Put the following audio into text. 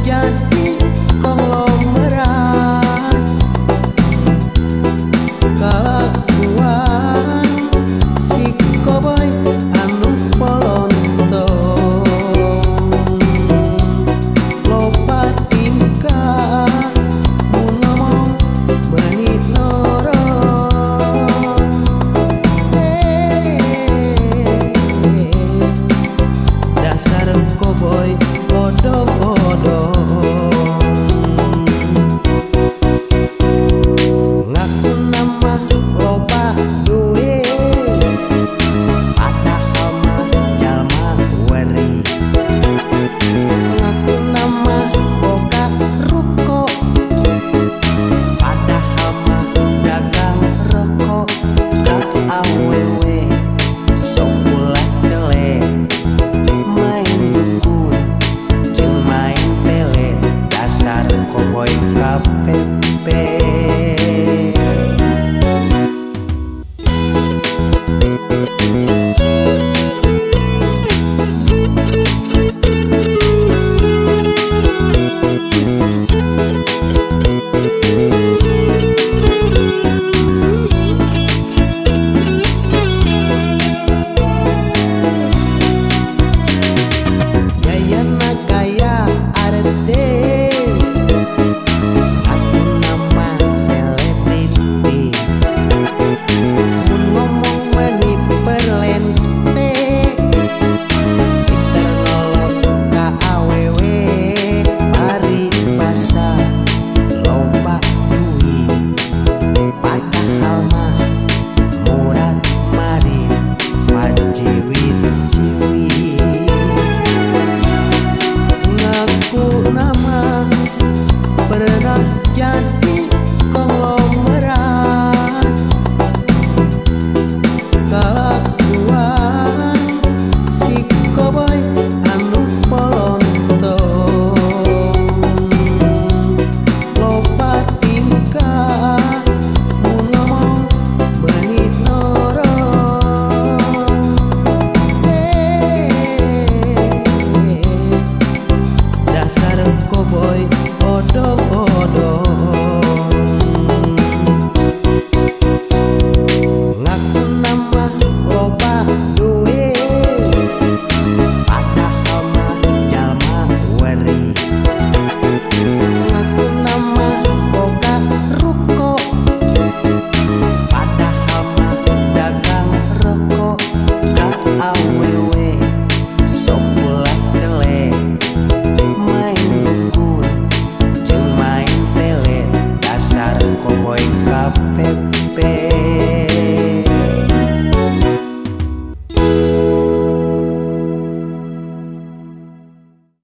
jadi konglomerat, kalakuan si Koboy anu polontong, loba tingkah mun ngomong meuni norong. Dasar Koboy bodoh-bodoh, ngaku nama loba duit, padahal mah jalma weri. Ngaku nama boga ruko, padahal mah dagang rokok. Ka awewe sok ulah tele, main dukun jeung main pelet, dasar Koboy KPP. Gayana kaya artis, aku nama selebritis, mun ngomong meuni perlente, pinter ngolot ka awewe, paribasa loba duit, padahal mah murad marid pajiwit-jiwit. Ngaku nama pernah jadi konglomerat, kalakuan si Koboy anu polontong, loba tingkah mun ngomong meuni norong. Dasar Koboy